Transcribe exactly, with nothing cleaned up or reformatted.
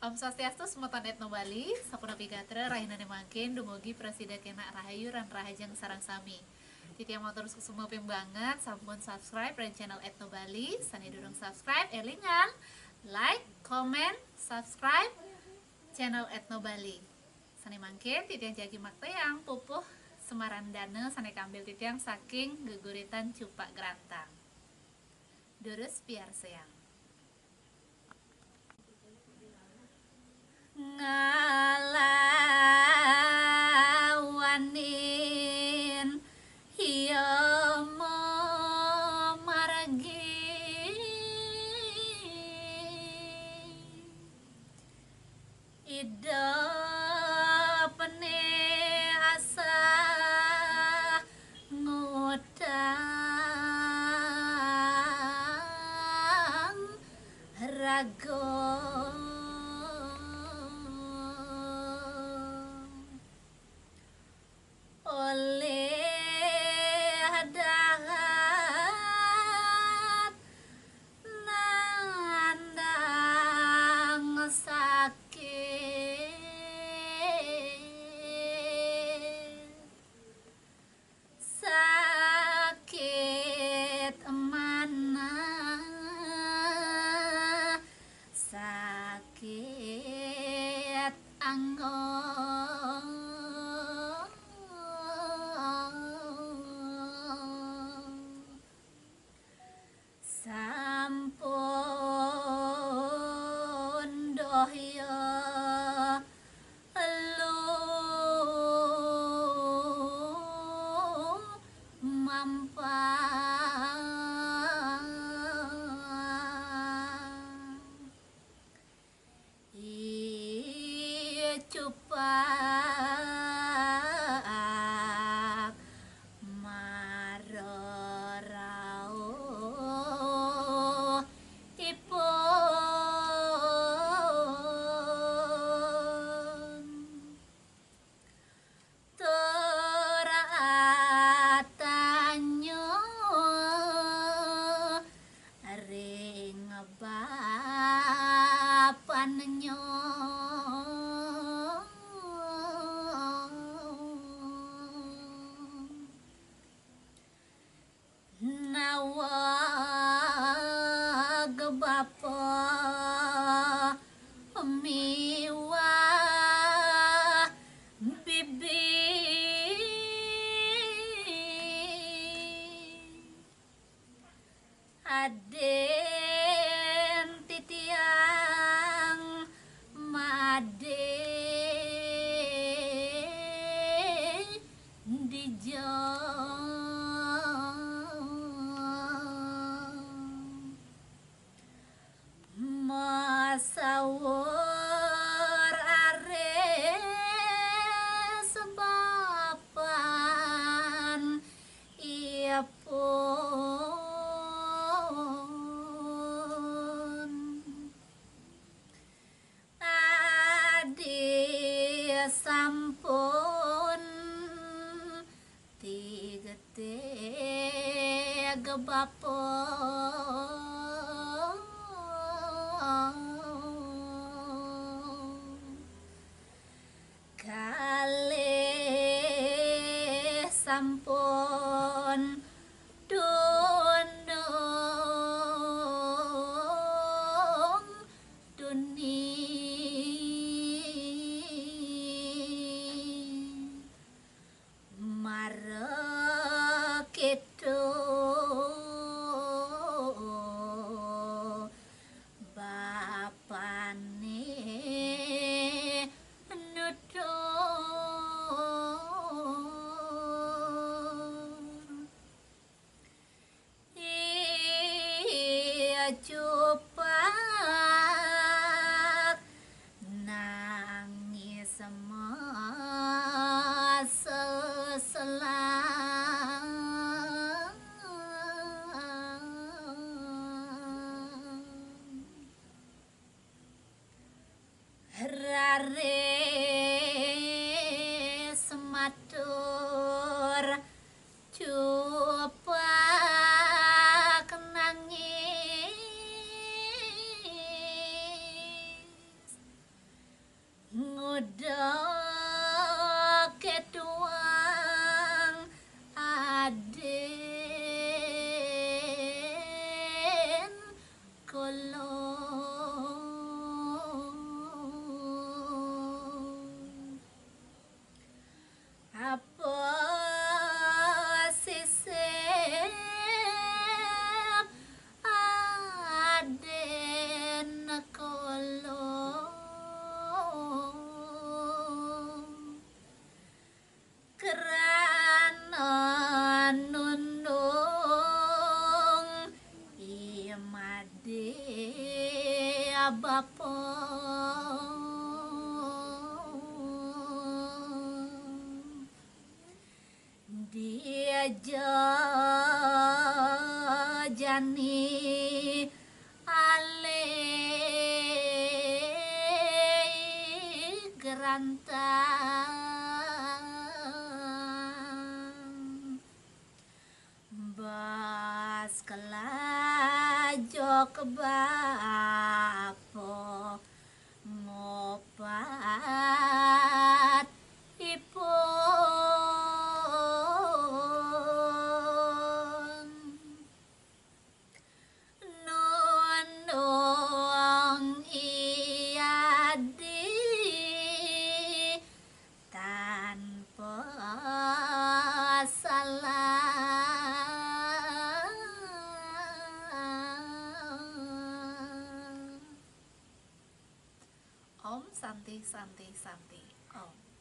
Om Swastiastu, semeton Etno Bali, sapunapi gatra rahinané mangkin, dumugi prasida kénak rahayu lan rahajeng sareng sami. Titiang matur suksma banget, sampun subscribe ring channel Etno Bali. Sané durung subscribe, élingang, like, comment, subscribe channel Etno Bali. Sané mangkin, titiang jagi maktayang pupuh Semarandana sané kaambil titiang saking geguritan Cupak Grantang. Durus piarsayang. Ngalawanin iya mamargi, idepné asah ngutang raga. Olih dahat nandang sakit, sakit manah, sakit anggo. Sampun dohya lu mampang. Iya Cupak mararauhipun. Tur atanya ring bapannya. Naweg bapa miwah bibi. Adin titiang madé dija. Masaur aris bapan ipun. Adi sampun tiga-tiga bapa. Kalih sampun dunung duni. Mara kéto Udah ketuang aden kolong. Apa sisip aden kolong. Kerana nundung imade bapa. Dia jani alai gerantang. Bas kelajok bapa ngopat ipun. Nundung ia di tanpa salah. Om Santi, Santi, Santi, Om.